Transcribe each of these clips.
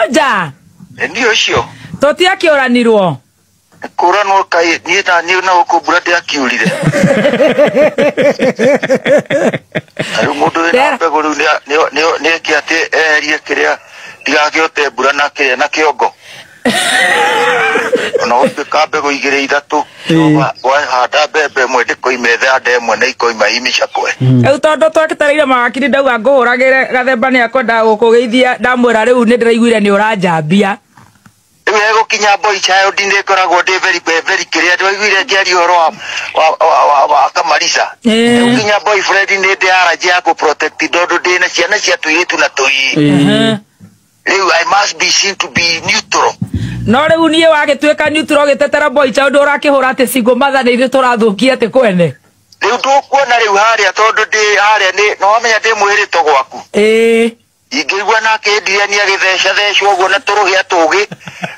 Roger. Ni ucio. Tutiakĩũranirwo. Kũranwo kaĩ niĩ na niĩ na gũkũ mbura ndĩakiurire. Na rĩu mũndũ wĩna mbegũ rĩu nĩeke atĩ eherie kĩrĩa ndigakĩote mbura na kĩrĩa na kĩongo. Ona gũtuĩka mbegũ igĩrĩ ithatũ wahanda mbembe ĩmwe ndĩkoime thanda ĩmwe na ikoima i mĩcakwe. Rĩu tondũ twakĩtereire mawakiri ndauga ngũhũragĩre Gathemba nĩakwendaga gũkũgeithia ndamwĩra rĩu nĩndĩraiguire nĩ ũranjambia. Rĩu hegũkinya boy child nĩ ngoragwo ndĩ very very kĩrĩa ndwaiguire ngĩaria ũhoro wa Kamarisa. Hegũkinya boyfriend nĩ ndĩ allergy ya kũ protect tondũ ndĩna ciana cia tũirĩtu na tũhĩĩ. Rĩu I must be seen to be neutral. No rĩu niĩ wagĩtuĩka neutral ũgĩtetera boy child ũrakĩhũra atĩ single mother nĩ ithuĩ tũrathũkia atĩ kwene. Rĩu ndũkuona rĩu harĩa tondũ ndĩ harĩa nĩ no wamenya ndĩ mwĩrĩto gwaku. Ingĩigua nake Adrian agĩtheca thecwo ũguo na tũrũhĩa tũgĩ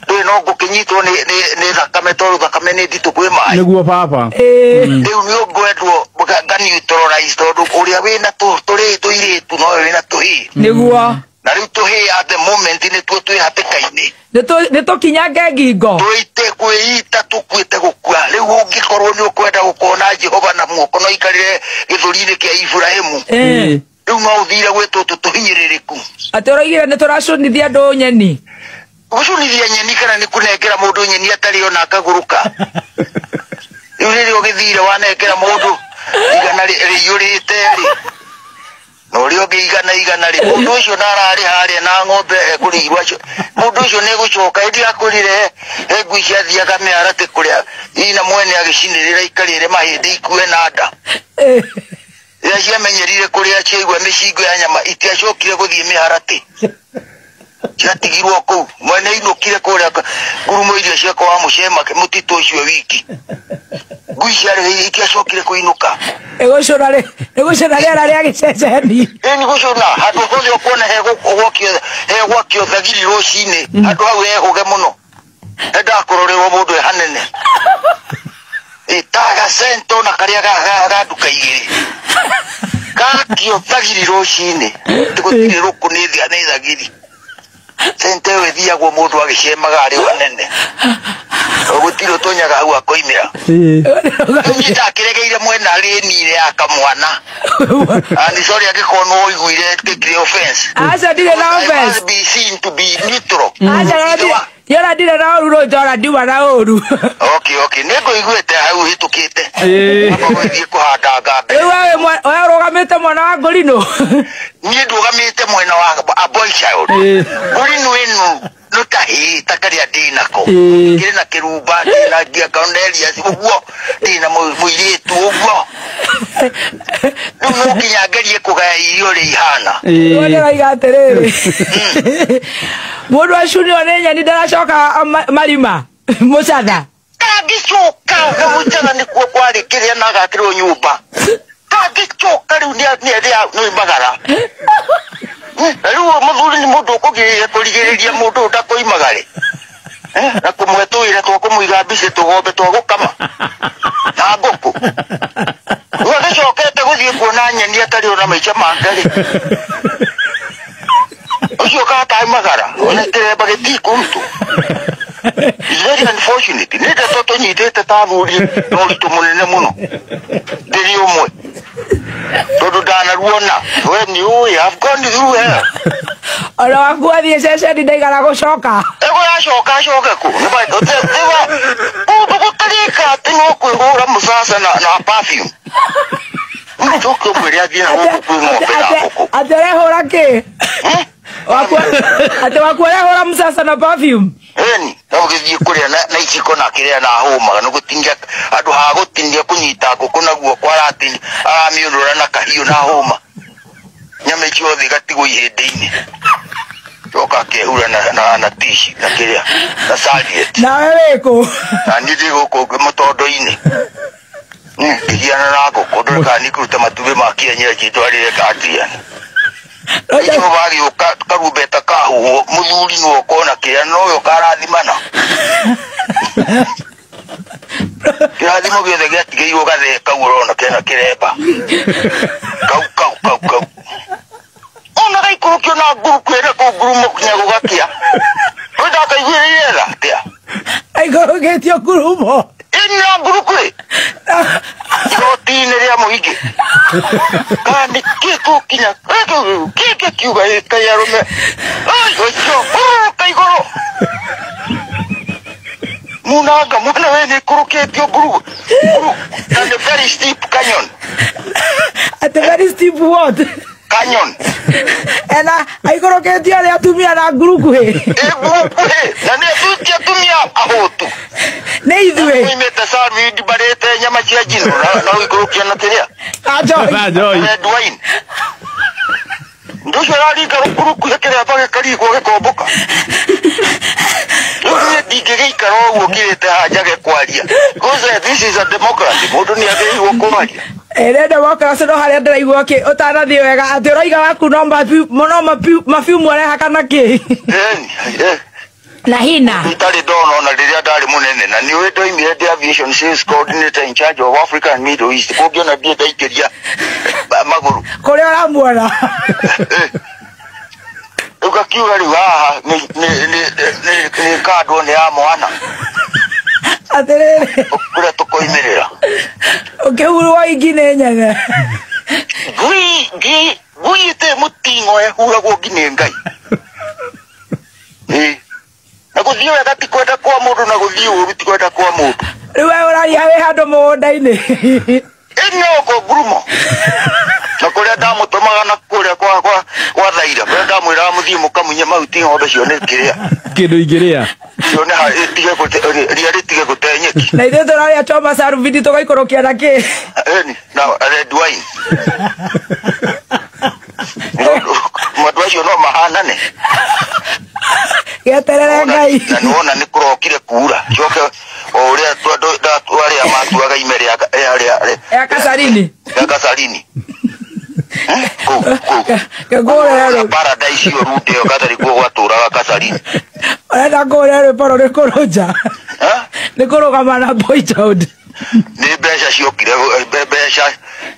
ndũĩ no ngũkĩnyitwo nĩ thakame tondũ thakame nĩ nditũ kwĩ maĩ. Nĩguo baba. Rĩu nĩ ngwendwo nga neutralize tondũ ũrĩa wĩna tũrĩ tũirĩtu nowe wĩna tũhĩĩ. Nĩguo. Na rĩu tũhĩĩ at the moment nĩtuo twĩ hatĩka-inĩ. Nĩ tũkinyange ngingo. Twĩite kwĩita tũkuĩte gũkua. Rĩu ũngĩkorwo nĩ ũkwenda gũkona Jehova na muoko no ikarĩre gĩthũri-inĩ kĩa Iburahĩmu. Rĩu no ũthire gwĩ tũtũ tũhinyĩrĩrĩku. Atĩ ũroigire nĩ tũracũnithia andũ nyeni. Gũcũnithia nyeni kana nĩ kũnengera mũndũ nyeni atarĩ ona akagũrũka. Rĩu rĩrĩa ũgĩthire wanengera mũndũ igana rĩiyũrĩte rĩ. Na ũrĩa ũngĩ igana igana rĩ, mũndũ ũcio na ararĩ harĩa na ng'ombe ekũrĩirwo acio. Mũndũ ũcio nĩ egũcoka hĩndĩ akwĩrire he ngui ciathiaga mĩharatĩ kũrĩa ina mwene agĩcinĩrĩra ikarĩre mahĩndĩ ikue na nda. Rĩrĩa ciamenyerire kũrĩa ciaigua mĩcingo ya nyama itiacokire gũthiĩ mĩharatĩ. Ciatigirwo kũu. Mwene ainũkire kũrĩa ngurumo iria ciakwa wa mũcema mũtitũ ũcio wiki. Ngui ciarĩ itiacokire kũinũka. Ĩgũcũna rĩera rĩa gĩceceni. Ĩni gũcũna handũ hothe ũkuona hegwakio thagiri rũcinĩ handũ hau hehũge mũno. Endaga kũrorerwo mũndũ e hanene. Ĩtaga cento na karĩa ga nduka igĩrĩ. Gakio thagiri rũcinĩ. Gũtirĩ rũkũ nĩ thagiri. Cente ĩyo ĩthiagwo mũndũ agĩcemaga arĩ o hanene. Gũtirĩ ũtonyaga hau akoimĩra. Niĩ ndakĩregeire mwena rĩni-inĩ ya kamwana. And sorry angĩkorwo nĩ ũiguire ndĩkire offense. Aca ndirĩ na offense. I must be seen to be neutral. Aca niona ndirĩ na ũru rũnjũ ona ndiuma na ũru. Okay, okay. Nĩ ngũiguĩte hau hĩtũkĩte. Gũthiĩ kũhanda ngambe. Rĩu we ũrũgamĩte mwena wa Ngũrinũ. Niĩ ndũgamĩte mwena wa a boy child. Ngũrinũ ĩno nĩ kahĩĩ ta karĩa ndĩ nako. Kĩrĩ na kĩrumba, ndĩ na ngia Cornelius ũguo, ndĩ na mũirĩtu ũguo. Rĩu no nginya ngerie kũgaya irio ũrĩa ihana. Rĩu ndĩroiga atĩrĩrĩ. Mũndũ acunio nĩ nyeni ndaracoka marima. Mũcatha. Kangĩcoka na mũcatha nĩkuo kwarĩ kĩrĩa na agakĩrwo nyũmba. Kangĩcoka rĩu nĩ magara. Rĩu mũthuri nĩ mũndũ ũkũgirĩrĩria kũrigĩrĩria mũndũ ndakoimagare. Na kũmũhe tũwĩra twa kũmũiga mbici tũgombe twa gũkama. Na ngũkũ. Rĩu agĩcokete gũthiĩ kuona nyeni atarĩ ona maica make rĩ. Ũcio kataimagara ona kĩremba gĩtikũrutwo. It's very unfortunate. Nĩ ndeto tũnyitĩte ta athuri na ũritũ mũnene mũno. Ndĩrĩ ũmwe. Tondũ ndanaruona. We nĩ ũĩ, I've gone through hell. Ona waku athiĩ ceceni ndaigana gũcoka. Egũracoka acoke kũ? Kũndũ gũtarĩka atĩ no kwĩhũra mũcaca na perfume. Njoke ũmwĩre athiĩ na gũkũ kwĩ ng'ombe na ngũkũ. Atĩ ũrehũra kĩ? Atĩ waku ũrehũra mũcaca na perfume? Ĩni, no ũgĩthiĩ kũrĩa na iciko na kĩrĩa na hũmaga nĩ gũtinia handũ ha gũtinia kũnyita ngũkũ na guoko aratinia aramĩũnũra na kahiũ na hũma. Nyama icio othe igatigwo ihĩndĩ-inĩ. Coka akehura na tici na kĩrĩa na serviette. Nawe wĩkũ? Na niĩ ndĩ gũkũ mũtondo-inĩ. Ngĩgiana na ngũkũ ndũrĩ kana nĩngũruta matumbĩ ma kĩenyenji ndwarĩre Adrian. Jehova agĩũka karumbeta kahuhwo mũthuri nĩwe ũkona kĩrĩa nowe ũkarathimana. Kĩrathimo gĩothe gĩatigĩirwo gathee kau ũrona kena kĩremba. Kau kau kau kau. Ona gaikũrũkio na nguruku ĩrĩa kũu ngurumo nginya gũgakĩa. Aikũrũkĩtio ngurumo. Ĩna ngurukwĩ igoti-inĩ rĩa mũingĩ. Kana nĩ kĩ tũkinya kĩngĩ kiuga kaĩ arũme ũcio hurũka igũrũ munanga mwana we nĩ ikũrũkĩtio nguru na nĩ very steep canyon. At very steep what? Canyon. Ena aikũrũkĩtio arĩa atumia na ngurukuhĩ. Ngurukuhĩ na nĩ atuĩke atumia ahũtu. Nĩ ithuĩ. Moimĩte Salmid marĩte nyama cia njino na ũikũrũkia na kĩrĩa. Na njohi. Red wine. Ndũcio ũraringa rũkurukuhĩ kĩrĩa gĩkarigwo gĩkombũka. Rĩu niĩ ndingĩgĩikara ũguo ngirĩte haha njage kwaria. Because this is a democracy. Mũndũ nĩ agĩrĩirwo kwaria. Ĩrĩ democracy no harĩa ndĩraigua ũtanathiĩ wega atĩ ũraiga waku no mabiumu ũrehaka na kĩ? Na hina. Itarĩ ndona ona rĩrĩa ndarĩ mũnene na nĩ ũĩ ndoimire ndĩ aviation sales coordinator in charge of Africa and Middle East. Kũngĩona ndiĩ ndaingĩria magũrũ. Kũrĩa ũramuona. Rĩu ngakiuga rĩu haha nĩ kandwo nĩ ya mwana. Atĩrĩrĩ. Kũrĩa tũkoimĩrĩra. Ũkĩhurwo ingi nĩ nyene. Ngui ĩtĩ mũting'o ĩhuragwo ngi nĩ Ngai. Na gũthiĩ wega ti kwenda kwa mũndũ na gũthiĩ ũru ti kwenda kwa mũndũ. Rĩu we ũraria wĩ handũ mũgũnda-inĩ. Ĩno ko ngurumo. Na kũrĩa ndamũtũmaga na kũrĩa kwa Thaira kũrĩa ndamwĩraga mũthiĩ mũkamunye mahuti ng'ombe cione kĩrĩa. Kĩndũ ingĩrĩa. Cione tige ria rĩtige gũte nyeki. Na ithuĩ tũrarĩa choma sarubindi tũgaikũrũkia na kĩ? Na red wine. Mandũ acio no mahanane. Gĩeterere Ngai. Na nĩwona nĩ kũrokire kuura. Coke o ũrĩa arĩa matuaga ime rĩa Kasarini. Rĩa Kasarini. Kũu. Ngũrĩre Paradise ĩyo runde ĩyo gatarĩ kuo gwatũraga Kasarini. Ũrenda ngũrĩre rwĩmbo rũrĩkũ rũnja? Nĩ kũrũgama na boy child. Nĩ mbeca ciokire mbeca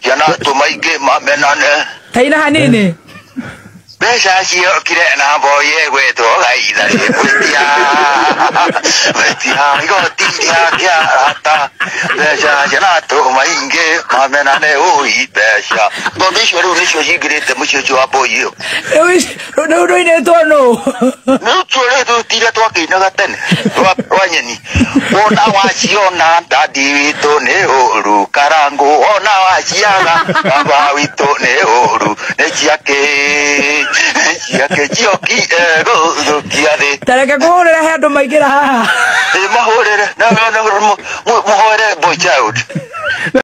cianatũma ingĩ mamenane. Taina hanini. Mbeca ciokire na mboye gwetwo gaitha rĩgwĩtia. Gwĩtia igoti rĩa kĩarata. Mbeca cianatũma ingĩ mamenane ũi mbeca. Tondũ icio rĩu nĩcio cingĩrĩte mũciĩ ũcio wa mboi ĩyo. Rĩu rũinĩtwo nũ? Rĩu tuo tiria twakĩinaga tene rwa nyeni. Wona waciona dadi witũ nĩ ũru karangũ wona waciaga baba witũ nĩ ũru nĩ ciake ciake cioki gũthũkia thĩ. Tareke ngũhũrĩre he andũ maingĩra haha. Mahũrĩre mũhoere boy child.